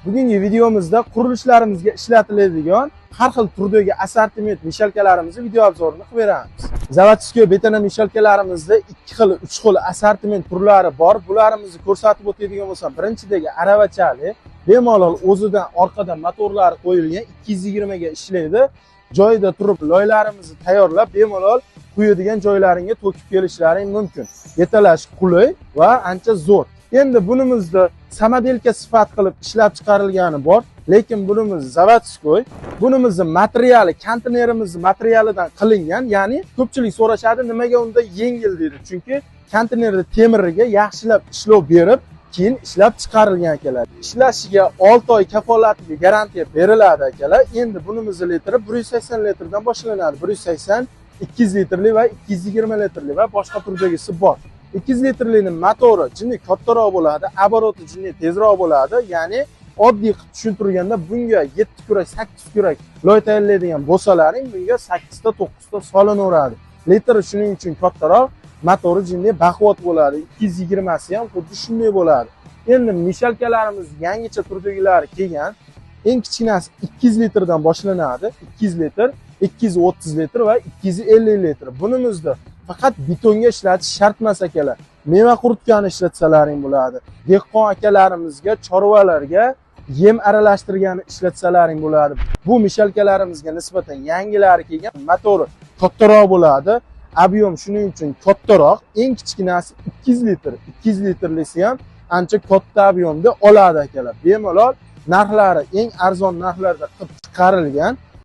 Bugungi videomizda qurilishlarimizga ishlatiladigan har xil turdagi assortiment mishalkalarimizni video obzorini qilib beramiz. Заводской бетономешалка larimizda 2 xil, 3 xil assortiment turlari bor. Bularimizni ko'rsatib o'tadigan bo'lsam, birinchidagi aravachali, bemalol o'zidan orqadan motorlari qo'yilgan 220 ga ishlaydi. Joyida turib loylarimizni tayyorlab, bemalol quyadigan joylaringga to'kib kelishlaring mumkin. Yetalash qulay va ancha zo'r. Endi bunimizda самоделка sifat qilib ishlab chiqarilgani bor, lekin bunimiz заводской. Bunimizni materiali konteynerimizni materialidan qilingan, ya'ni ko'pchilik so'rashadi, nimaga unda yengil deydi. Chunki konteynerni temiriga yaxshilab ishlov berib, keyin ishlab chiqarilgan akalar. Ishlashiga 6 oy kafolatiga garantiya beriladi akalar. Endi bunimizni litri 180 litrdan boshlanadi. 180, 200 litrli va 220 litrli va boshqa turdagisi bor. 200 litrlining motori jinni kattaroq bo'ladi, обороти jinni tezroq bo'ladi. Ya'ni oddiy qilib tushuntirganda bunga 7 kurak, 8 kurak loy tayyorlaydigan bo'lsalaring, bunga 8 ta, 9 ta solinaveradi. Litri shuning uchun kattaroq, motori jinni baquvvat bo'ladi. 220si ham xuddi shunday bo'ladi. Endi mishalkalarimiz yangicha turdagilari kelgan. Eng kichkinasi 200 litrdan boshlanadi. 200 litr, 230 litr va 250 litr. Bunimizda faqat betonga ishlatish shart emas akalar. Meva quritgani ishlatsalaring bo'ladi. Dehqon akalarimizga, chorvalarga yem aralashtirgani ishlatsalaring bo'ladi. Bu mishalkalarimizga nisbatan yangilari kelgan, motori kattaroq bo'ladi. Объем shuning uchun kattaroq. Eng kichkinasi 200 litr. 200 litrlisi ham ancha katta объем da oladi akalar. Bemalol narxlari eng arzon narxlarda qilib chiqarilgan.